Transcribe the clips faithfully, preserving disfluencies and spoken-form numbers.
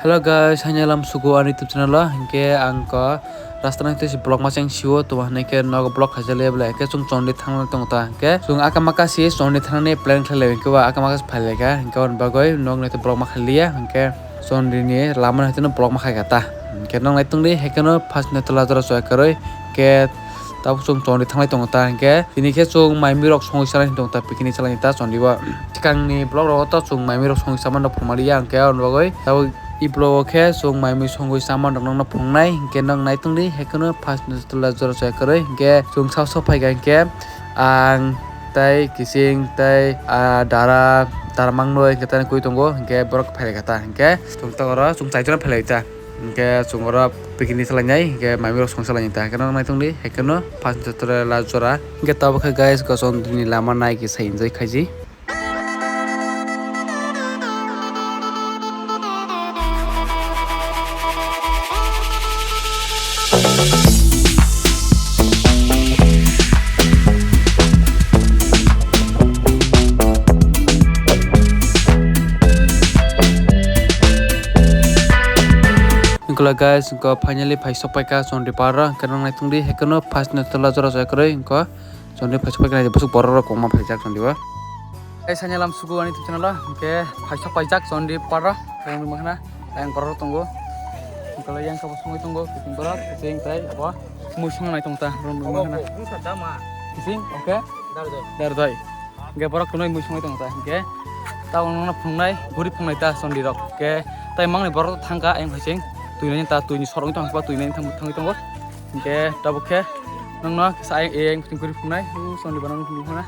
Hello guys, haini lam sugo ani YouTube channel o. Hinkhe ang ko rasta nang tei si vlog maseng sio to hinai khe nogo vlog khaijak le bele. Hinkhe chwng chondri thangna tong ta. Hinkhe chwng aka maka si chondri thangnani plan khlai le. Hinkhe ba aka maka phai le kha. Hinkhe on bagoi nog nai to vlog ma khlai liya. Hinkhe chondri ni lama nai to vlog ma khai kha ta. Hinkhe nog nai tong di. Hinkhe no first nai to la jora choi karoi. Hinkhe tabuk chwng chondri thanglai tongo ta hinkhe tini khe chwng mai mui rok songwi salai tong ta picnic salai ta chondri o. Swkang ni vlog rogo to chwng mai mui rok songwi sama no phumaliya hinkhe aboni bagwi tabuk e vlog o khe chwng mai mui songwi sama rok nokno phungnai hinkhe nok nai tong di. Hinkhe no first ni tola jora choi kwrwi hinkhe chwng sabo sok phai kha hinkhe ang tei kising tei ah, dara dara mangno hinkhe tei kwi tongo hinkhe borok phai kha ta hinkhe chwng to oro chwng chai jora phai ta. Hinkhe chwng oro picnic salainai, hinkhe mai mui rok song salainai ta. Hinkhe nang nai tong di, hinkhe no first jora la jora. Hinkhe tabuk khe guys, gosong ni lama nai khe sai enjoy khaiji. Wngkha guys, wngkha finally phai sok paikha Chondipar o, hwnkhe nang naitongdi, hwnkhe no first ni tola jora jora kwrwi wngkha Chondi phai sok paikha, bwswk borok rok kwbangma phaijak Chondi o. Tei sanya lam sugo ani thukchana lo, hwnkhe phai sok paijak Chondipar o, hwnkhe nukmankha na, ayang borok rok tongo, wngkha yang khe bo songwi tongo, kiting borok, kiting tei abo mui songnai tong ta, borok nukmankha na. Kiting, oke? Dardoi. Hingke borok kunui mui songwi tongo ta, hingke tabok nokno phunuknai, guri phunuknai ta Chondi rok. Hingke tai mangni borok thangkha, ayang hai sing twi nani ta, twi ni sorok wngwi tongkha, twi nani thangwi tongo. Hingke tabok khe nokno kisa ayang, ayang guri phunuknai, o Chondi bono phunuknai,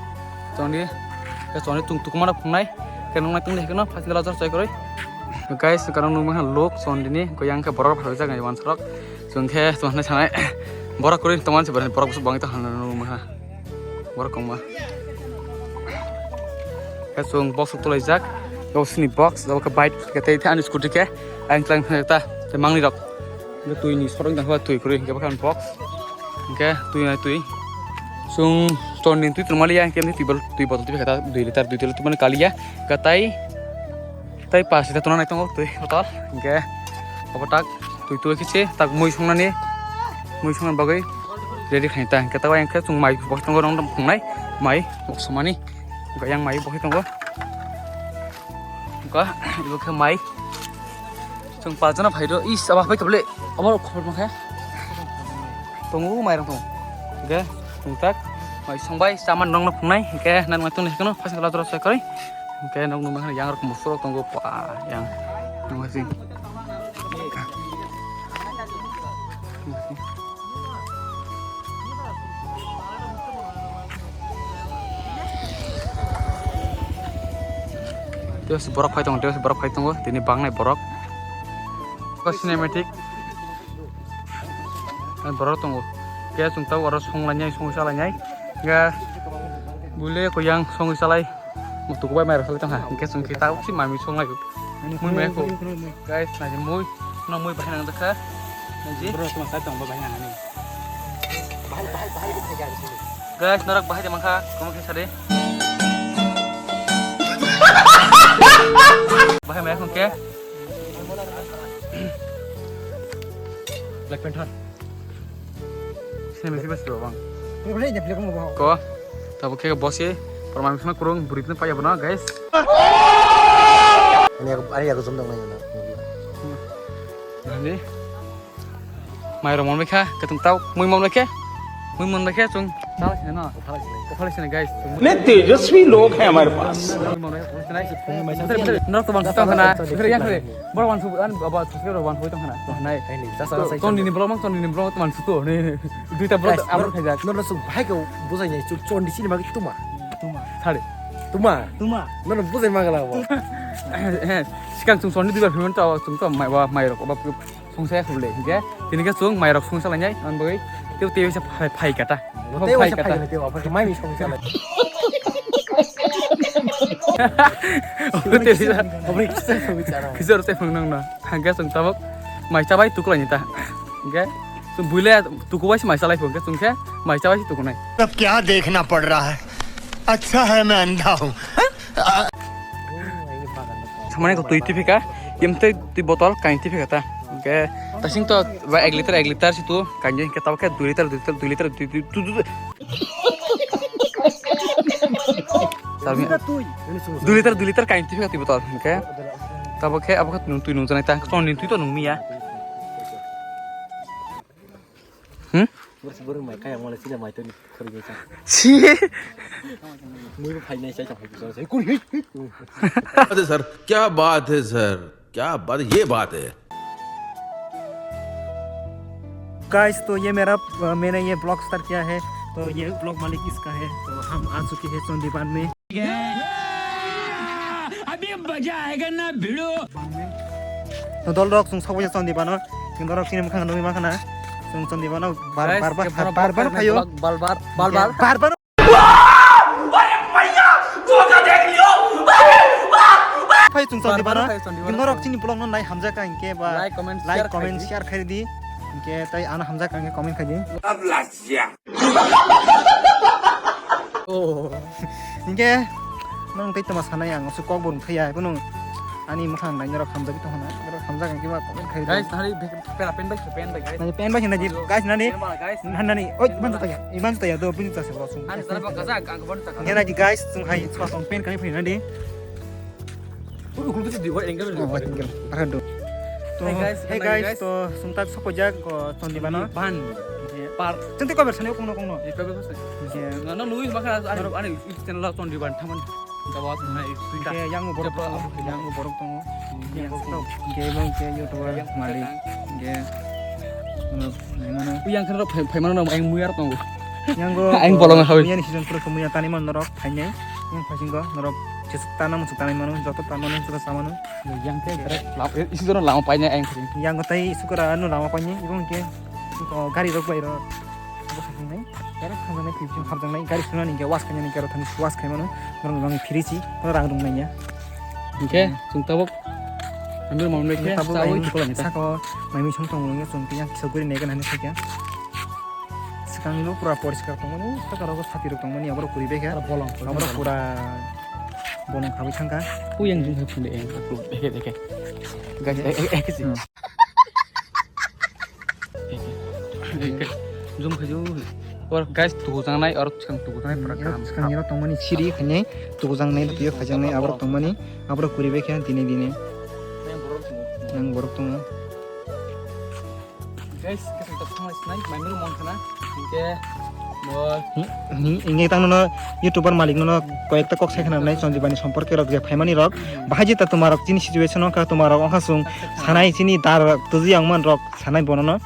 Chondi, hingke Chondi tung tukuma no phunuknai, hingke noknai tongdi hingke no phasing dala jor chai kwrwi. Guys, hingke noknai lok Chondi ni, hingke yang khe borok phaijaknai wansarok, chwng khe tongna sanai, borok kwrwi tongmani se borok bwswk bangwi tongkha noknai. Borok kwbangma. Khe chwng box rok tulaijak. Abo sini box, abo khe bike, khe tei ani scooty khe ayang tlang thang ta, tei mangni rok. Hingke twi ni sorok tangkha twi kwrwi, hingke bwkha ni box. Hingke twi nai twi. Chwng ton ni twi tongmani ya, hingke twi bol-, twi botol twi khe ta, dui liter, dui liter twi mani kaliya. Hingke tai Tei pas liter tongna nai tongo twi botol. Hingke obo tak twi twi khe se tak mui songnani, mui songna bagwi ready khaina ta. Hingke tabuk ayang khe chwng mai bo tongo, nong phungnai mai bo somani. Hingke yang mai bo tongo. Hingke ibo khe mai. Chwng pajana phai do. Is, aba phai kable. Abo khobor ma khe. Tongo mai rong tongo. Hingke chwng tak mai songbai, chaman nongno phungnai. Hingke nang ma tongni hingke no phasing kala jora sai kwrwi. Hingke nokno nukmankha yang rok musurok tongo pa yang nukmankha. Tei borok phai tongo, tei borok phai tongo, tini bangnai borok. Cinematic. Borok tongo. Khe chwng tabuk oro songlainai, songwi salainai. Khe bule kho yang songwi salai. Mutuku bai mairok salai tongkha. Hingke chwng khe tabuk si mami songlai. Mui maya kho. Guys, naidi mui. No mui bahai nang jakha. Naidi. Bro, tuma sai tong bahai nang ani. Bahai, bahai, bahai, bahai, bahai. Guys, norok bahai de mankha. Komo khe sade. Bahai maya kho ke. Black Panther. Sini mesti bos bang. Ko. Tabo khe bosi. Permai misma kurung burit na paya bana guys. Ani aku, ani aku zoom dong nai na. Ani. Mai romon bekha, ketung tau, mui mon bekhe. Mui mon bekhe chung. Tau sini no. Ko phalai sini guys. इतने तेजस्वी लोग हैं हमारे पास। Mui mon bekhe. Norok to bang sutang khana. Bor wan su an baba subscribe wan hoi tong khana. Nai. Tong nini blog mang tong nini blog to man suto. Duita blog upload khaijak. Norok sung bahai ko bujai nai chuk Chondi sini magi tuma. Tuma. Sare. Tuma. Tuma. Norok bujai magala bo. Sikang chung Chondi duibar payment to chung to mai ba mai rok ba songsa ya khuble. Hingke tini ke chung mai rok songsa lainai an bagwi teu teu sa phai phai kata. Tei phai waisa kata. Phai kata, tei waisa phai kata, mai mi songwi chalai. Tei waisa. Obri kisa songwi chalai. Kisa rw tei phung nang no. Hangke chwng tabuk mai chabai tukulai ni ta. Hingke chwng buile tukubai se mai chalai phung ke chwng khe mai chabai se tukunai. अब क्या देखना पड़ रहा है? अच्छा है मैं अंधा हूँ। Samani ko tui tui phika, Yem tei twi botol kain twi phekha ta. Hwnkhe tasing to ba ek liter, ek liter si tu kain hwnkhe tabo khe dui liter, dui liter, dui liter, dui, dui, dui, dui, dui. Dui liter, dui liter kain twi phekha twi botol hwnkhe tabo khe abo khe nung twi nungjaknai ta. Chondini twi to nungmiya. Hmm? Bwrwk, bwrwk mai kaya mole sida mai toni khorwi sa. Si. Mui bo phai nai sai sa phai sa. Kuri hi. बात है सर, क्या बात है सर, क्या बात, ये बात है। गाइस, तो ये मेरा, अ, मैंने ये ब्लॉग स्टार्ट किया है, तो ये ब्लॉग मालिक इसका है। तो हम आ चुके हैं चंदीबान में। अभी मजा आएगा ना भिड़ो। To dol rok, chwng sokbaija Chondibano, chwng norok chini mwkhang nugwi mankha na, chwng Chondibano bar bar bar bar bar phaio. Bar bar bar bar bar bar. Phai chwng Chondibano, norok chini vlog no nai hamjak ka hinkhe ba like, comment, share khai di. Hinkhe tai ano hamjak ka hinkhe comment khai di. Hinkhe nwng tei tama sanai ang su kok burung thaya kunu ani mwkhang nai norok hamjagwi tongna norok hamjak ang kiba comment khai. Guys, nari pera pen bai pen bai guys. Nani pen bai hinai di guys nani. Guys. Nani nani oi iman jota ya iman jota ya do bini jota se bosong. Ani jara baka ja ang kabo ta. Nani di guys sung hai sung pen kai phina di. Ukul tu di wa angle. Oh, angle. Arado. To hey guys, hey guys, to sung tak sokojak ko Chondibano. Ban. Par. Tenti ko bersane kongno kongno. Ito be kose. Na no nui maka ani channel la Chondiban thaman. Gawat na itu. Ke yang borok tongo, yang borok tongo. Yang borok tongo. Ke bang ke YouTuber malik. Ke. Yang kena phaimano yang muyar tongo. Yang go. Yang bolong hawi. Yang season pura kemuya tani man norok phainai. Yang phaising go norok. Ches tanam su tanai manu, joto tanam su samanu. Yang ke direct lama, isi jono lama paine ayang kiri. Yang gotai sukura anu lama paine, ibong ke gari rok bai rok. Abo sakang nai, direct khang nai, pipim kham nai, gari suna ni ke was kanya ni ke rok thani was khai manu, norok bang phiri si, kono rang rung nai ya. Oke, sung tabok. Ambil mau nai ke, tabok sako mai mi song tong nai, sung yang kisau guri nai kan hani sakya. Swkang bo pura poriskar tongmani, saka rogo sati rok tongmani, aborok kwrwi bai kha. Aborok pura bolong khabwi thangkha. Uyang jung hai phunde eng. Deke, deke. Guys, eh, eh, eh, kisi. Hmm. Jung khai jung. Or guys, tugu jangnai, or swkang tugu jangnai pura kaham. Swkang iro tongmani siri khainai, tugu jangnai, tuyo khaijaknai, aborok tongmani, aborok kwrwi bai kha dine dine. Yang borok tongo. Guys, kasing tak sama sinai, mai muru mon khana. Oke. Bol. Hinge tang nono YouTuber malik nono koyekta kok sai khana nai Sanjibani somporke rok je phaimani rok. Bahai jeta tumarok chini situation wngkha tumarok wngkha sung sanai chini dar tuji ang man rok sanai bonono.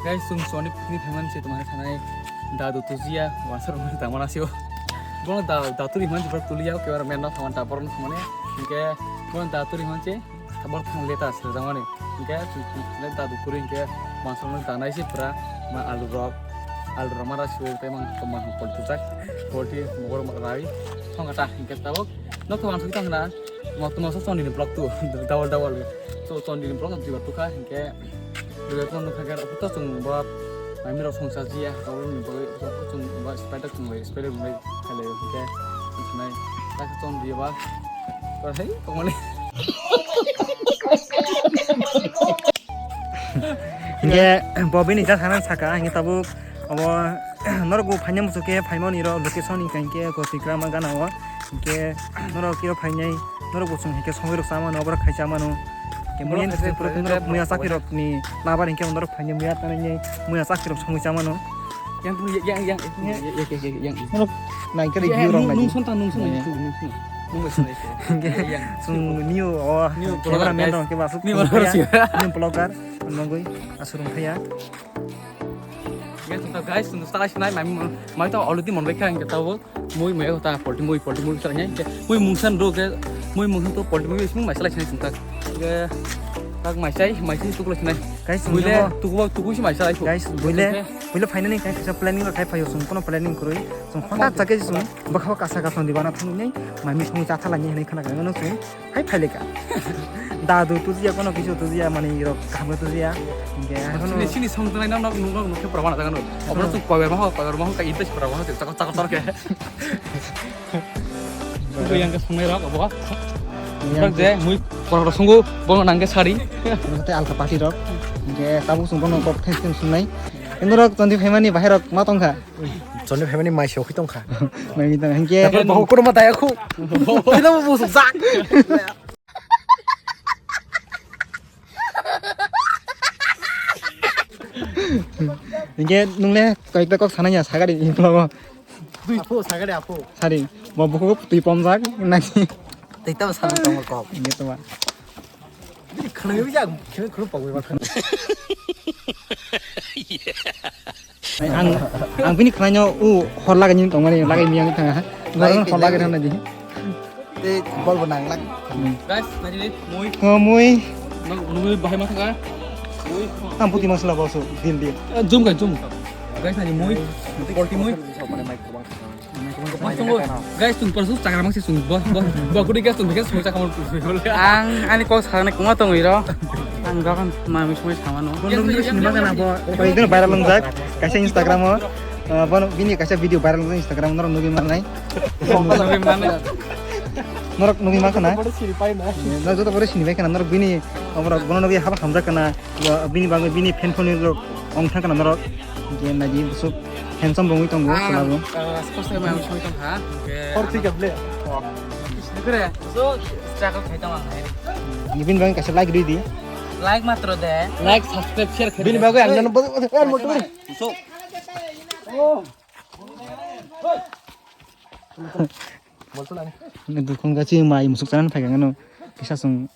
Guys, sung soni pini phaimani se tumani sanai dadu tujiya wasar mani tamana sio. Bono da daturi man jibar tuliya ke bar menna thaman ta boron thamane. Oke. Bono daturi man se. Tabor thang leta sirjamani. Hingke le dadu kuri hingke mangsa mani danai si pura ma alu rok, alu rok mara su tei mang mang polti jak, polti mogor rai thong kata hingke tabok nok to mansuk tang na mok to masa Chondini vlog tu double double to Chondini vlog tu tu kha hingke dua to nukha khe to chung ba mami rok songsa jiya tabok ni bagwi to chung ba spider chung bai spider bai khalai hingke nai ta Chondi ba. Hei, tongmani. Hingke bo bini jak sana saka, hingke tabuk obo norok bo phaina muchuk khe phaimani rok location ni kain khe ko tikra ma gana o. Hingke norok kiro phainai, norok bo chwng hingke songwi rok chamano, oborok khai chamano. Hingke muya ni pura norok muya chakri rok ni labar hingke norok phainai muya tanai muya chakri rok songwi chamano. Yang tu yang yang yang yang yang yang. Norok nai khe review rok nai. Nung son ta nung son nung son nung son. Nung son. Hingke yang. Chwng new o new cameraman rok hingke basu new vlogger. New vlogger nungwi aswrwng thaya. Guys, to guys, to salai sinai mai mai to already mon bai kha hingke tabo. Mui mai ta polti mui polti mui salai hingke. Mui mungsan ro ke mui mungsan to polti mui sung mai salai sinai sungta. Ke tak mai sai mai sai tuklo sinai. Guys, buile tukbo tukbo si mai salai. Guys, buile buile finally kai kisa planning ro kai phayo sung kono planning kurui. Sung khonta chake sung bakha kasa ka Chondibano thangni mai mi sung cha thalani hinai khana ka no sung. Hai phailika. Dadu tujiya kono kisu tujiya mani rok kaham tujiya. Hingke haikhe no sini sini song tanai nok nok nok nok khe pura wana jaga no. Obro tu kober maho kober maho ka interest pura wana chakor chakor chakor ke. Ko yang ke songnai rok abo. Yang je mui Borok rok sungo, bono nangkhe sari. Tei alka party rok. Hingke tabuk chwng bono kok thanks thanks sungnai. Norok chondri phaimani bahai rok ma tongkha? Chondri phaimani mai se okhi tongkha. Mai mi tong hingke. Takhor bahai kono ma daya khu. Khila bo busuk jak. Hingke nungle koyekta kok sanai ya sagari ni vlog o. Twi po sagari apo. Sari, bo bukugo twi pomjak nai. Tei tamo sana tongo kok. Hingke toma. Khana wi jak, khana khana pogwi ba khana. Ang, ang bini khwlaino u hor lagai ni tongmani, lagai miyang thanga. Lagai hor lagai thangna di. Tei bol bo nang lak. Guys, nai di, mui. Oh, mui. Nang nugui bahai ma thanga. Mui. Ang puti masla bosu, dil dil. Zoom kai zoom. Guys, nai di mui. Quality mui. Mas tunggu. Guys, tunggu, pas chagra mangsi sung. Bo, bo, bo, kudi guys, tunggu, guys, tunggu, chagra mangsi sung. Ang, ani kok saknai kuma tongwi ro. Ang dokan mami sumai samano. Bono video sinima kana bo. Koi dino viral wngjak. Kaisa Instagram o. Eh, bono bini kaisa video viral wngjak Instagram o, norok nugwi mannai. Nugwi mannai. Norok nugwi ma kana? Norok joto pore sini bai kana. Norok bini, norok bono nugwi haba hamjak kana. Bini bagwi bini fan phone rok ong thang kana norok. Je naji busuk handsome bongwi tongo, ah, chwla bo. Ah, sport se mai soi tong ha. Hor thik able. Dikre, so struggle khai tong ang hai. Ni bini bagwi kaisa like rwi di. Like matro de. Like, subscribe, share khai. Bini bagwi ang nang bo, eh, motor. So. Ni dukung gachi mai musuk chanan phai gano. Kisa sung.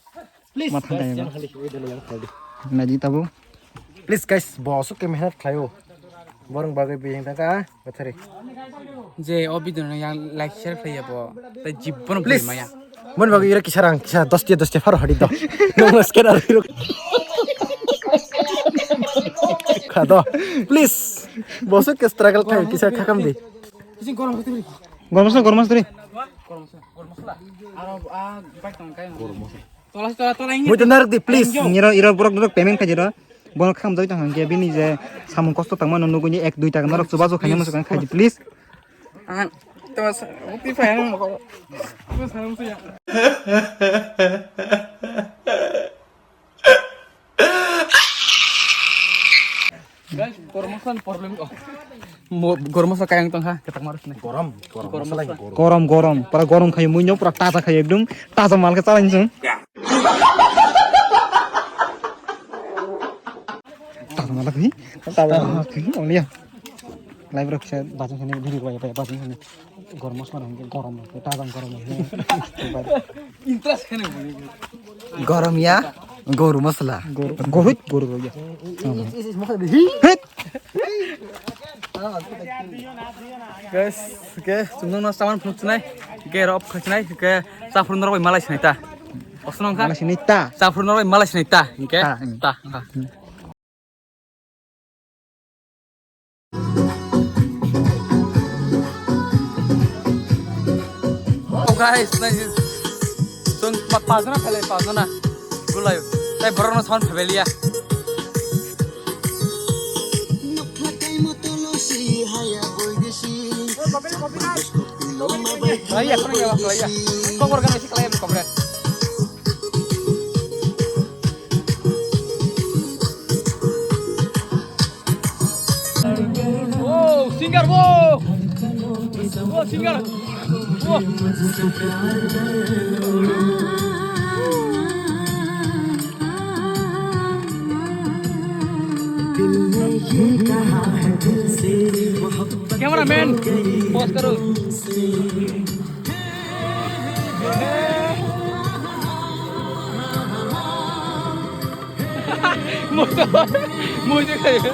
Please, ma thang guys, kaya yang khali, oi, dalo yang khali. Naji tabu. Please, guys, bo aswk khe mehnat khlaio. Borong bagwi bihing thangkha, bathari. Je o video no yang like, share khlaiya bo. Tai jibon please. Maya. Mon bagwi ira kisa rang, kisa dos tiya, dos tiya pharo hadi do. Nong mas kena riro. Kha do. Please. Bo aswk khe struggle khai, kisa khakam di. Kisi gorong kati beri. Gorong mas, gorong mas tadi. Gorong mas, gorong mas lah. Aro, ah, bike tong kai. Gorong mas. Mui to narwk di, please. Niro, iro borok norok payment khai jero. Bono kham jai tong hangke bini je samung kosto tangma no nuguni ek dui taka norok chubachu khaina muchung khai di, please. Ang to sa uti phai ang mo. Guys, gormo san problem ko. Mo gormo sa kayang tong ha, ketak marus ne. Gorom, gorom, gorom, gorom. Gorom, gorom. Para gorom khayo, mui no pura taza khayo, ekdom taza mal khe chalai sung. Taza mal khayo, taza mal khayo, only ya. Live rok kisa bajang khani video bai bai bajang khani. Gorom masla rok gorom, taza gorom. Interest khani. Gorom ya, goru masla. Goru, goru, goru ya. Hit. Guys, okay, chwng nokno saman phunuknai, okay, rok khachnai, okay, chaphuru norok bai malai sinai ta. Osnong kha? Malai sinai ta. Chaphuru norok bai malai sinai ta, okay? Ta, hmm. Ta, ta. Oh, guys, nai, chwng pa-, pajana phalai, pajana. Gulai. Tai borokno saman phalai liya. Lai ya, kono ya, lai ya. Kokor kan isi kalai ya, kokor. Oh, singer, wow. Oh, singer. Wow. Cameraman, pause karo. Motor, motor kaya.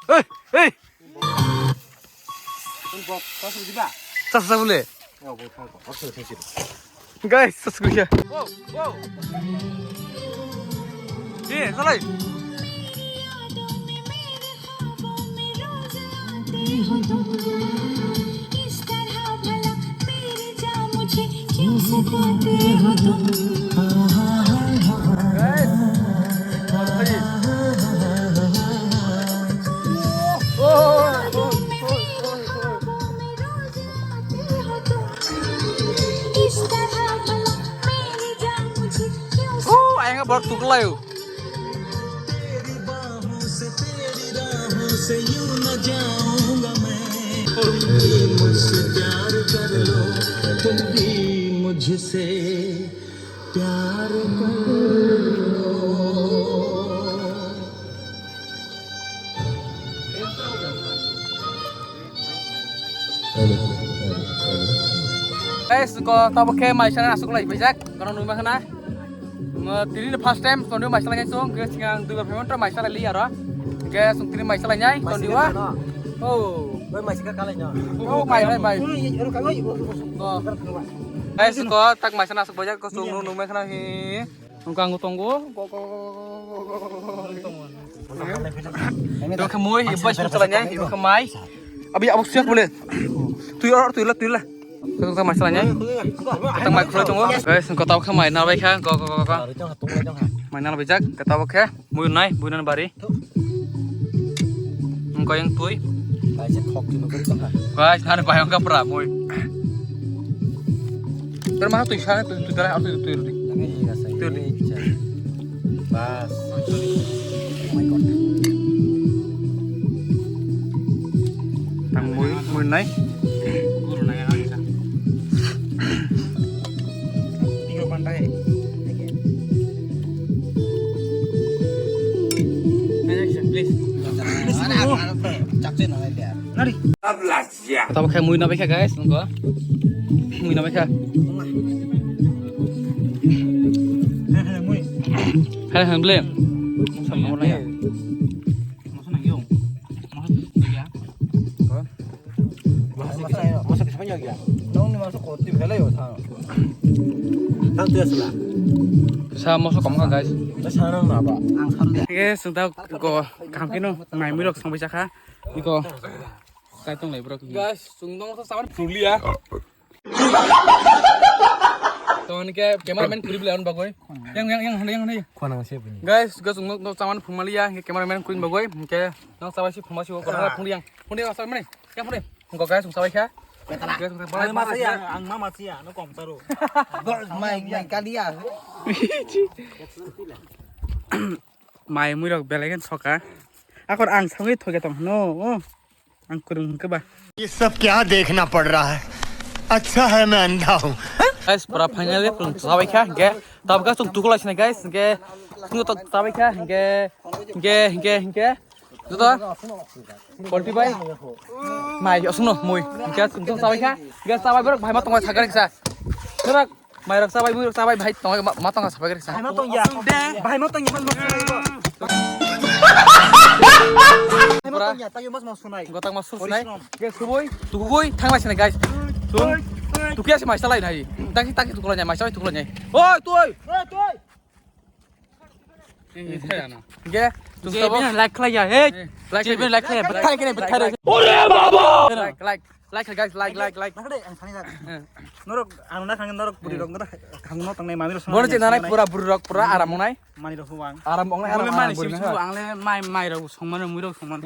Hey, hey. Sasa bole. Guys, subscribe. Wow, wow. Ye, salai. Ayo. Guys, ko tabuk khe mai sana aswk lai paijak, kono nungma khana. Mo tini ni first time tondi mai sana sung, ke singang dui bar payment mai sana li aro. Ke sung tini mai sana nyai tondi wa. Oh. Oi mai sika kalai no. Oh, mai, mai, mai. Oh. Guys, ko tak mai sana aswk paijak, ko sung nungma khana hi. Nungkang tongo. Dok khe mui, bai sung chalanya, dok khe mai. Abi abuk siak bole. Tui or, tui la, tui la. Dok khe mai chalanya. Tang mai khulai tongo. Guys, ko tabuk khe mai na bai kha, go, go, go, go. Mai na bai jak, ko tabuk khe mui nai, mui nai bari. Wngkha yang twi. Kaisa khok twi nugwi tongkha. Guys, nani bayang ka pura mui. Ter maha twi sana twi twi tara twi twi twi. Nani iya sa. Twi twi. Bas. Oh my God. Tang mui mui nai. Guru nai ang sa. Tiga pantai. Tabuk khe mui nabai kha guys, nungkho. Mui nabai kha. Hai, hai, ble. Masa nangyo. Masa kisa ya. Nong ni masa koti belai yo sa. Tang tu ya sala. Sa masa kom kha guys. Sa nang na ba. Ang sa. Guys, sung ta ko kam kino mai mui rok song bai cha kha. Iko. Kai tong lai bro. Guys, sung dong sa saban prulia. Toni ke cameraman kuri bela on bagoi. Yang, yang, yang, yang, yang. Khwana se bini. Guys, guys, nok, nok saman phumaliya, ke cameraman kuri bagoi, ke nok sabai si phumasi ko kora phung yang. Phung yang asal mane. Yang phung. Ko guys, sabai kha. Guys, ang ma masiya, ang ma masiya, no kom taro. Mai, mai kaliya. Mai mui rok belai khe soka. Akor ang sangwi thoge tong no. Ang kwrwng hwnkhe ba. ये सब क्या देखना पड़ रहा है? अच्छा है मैं अंधा हूँ। Guys, pura finally kwrwng chabai kha, hwnkhe tabuk khe chwng tukulai sinai, guys, hwnkhe chwng to chabai kha, hwnkhe, hwnkhe, hwnkhe, hwnkhe joto polti bai mai aswkno mui, hwnkhe chwng to chabai kha, hwnkhe chabai borok bhai ma tongma sakha kisa. Borok Mairok chabai, buirok chabai, bhai tong ma, ma tong sabai sa. Bhai ma tong ya. Bhai ma tong ya, mas mas sunai. Bhai ma tong ya, tayo mas mas sunai. Gotang mas sunai. Ge suboi, tugoi, thangla sinai guys. Tung, tukia si mai salai nai. Taki taki tukula nai, mai salai tukula nai. Oi, tui. Oi, tui. Ge, tung sabo. Like khlai ya, hey. Like, like khlai ya. Bethai kene, bethai. Ore baba. Like, like, like guys, like, like, like. Nakade ang sani jak. Norok ang na khang norok buri rok norok khang no tangnai mami rok. Boro je nanai pura buri rok pura aram nai. Mani rok huwang. Aram ong nai aram mani sim su ang le mai mai rok songman mui rok songman.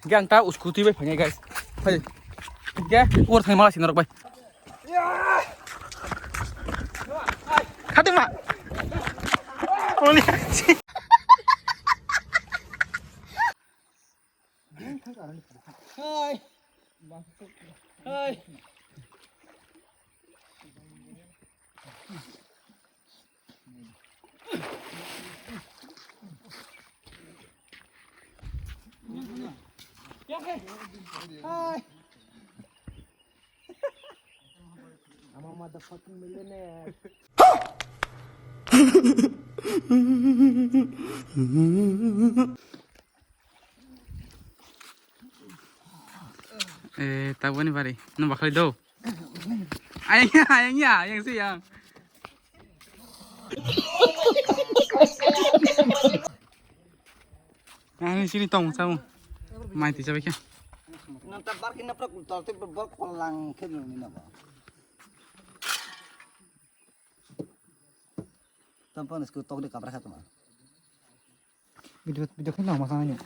Ge ang ta scooty bai phai guys. Phai. Ge ur thai mala sin norok bai. Khatima. Oli. Hai. Hai. Hai. I'm a motherfucking millionaire. Eh, taboni bari. Nung bakhali do. Ayang ya, ayang ya, ayang si yang. Ani sini tong samu. Mai ti sabai kya? Nang tak barkin naprak utal te ber kolang ke ni na ba. Tampan isku tok de kabra khatma. Video, video khe nang masang ni.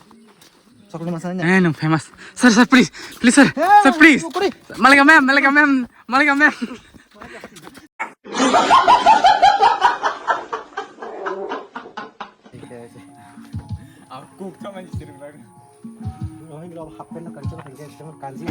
Chokle masang ni. Eh, nung famous. Sir, sir, please. Please, sir. Sir, please. Malika ma'am, Malika ma'am, Malika ma'am. Ang kuk tama ni sirung lang. Rohingya half pant no kanchal thangkhe, kanji.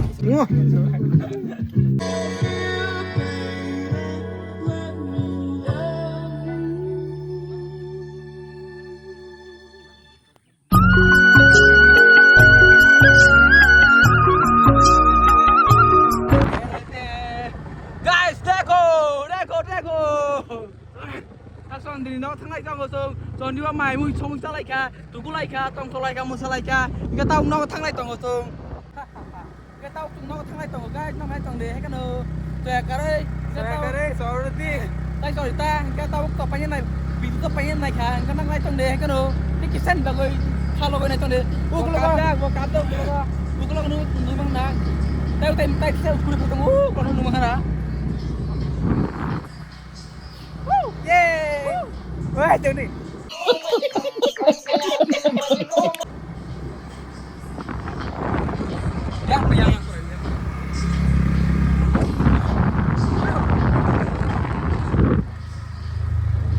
Guys, dekho, dekho, dekho. Chondini no thanglai tongo chwng. Chondini o mai mui song chalai kha, tukulai kha, tongtholai kha, mwsalai kha. Hingke tamo no thanglai tongo chwng. Hingke tamo chwng no thanglai tongo, guys, no nai tong de, hekano. Toya karwi, hingke tamo karwi, sorry. Tai sorry ta, hingke tamo to paina nai, bidu to paina nai kha, hingke nang nai tong de, hekano. Ni kisan bagwi, khalo gwi nai tong de. Bo ukulok kapjak, bo kapjak, bo kapjak. Ukulok nu, nu mang na. Tai, tai, tai, tai, ukulok nu, ukulok nu mang na. Yay! Wah, jauh ni. Yang, yang, yang.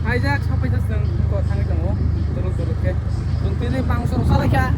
Haijak, sampai jas nang ko thangwi tongo. Turuk, turuk ke. Tungtini bangso salai kha.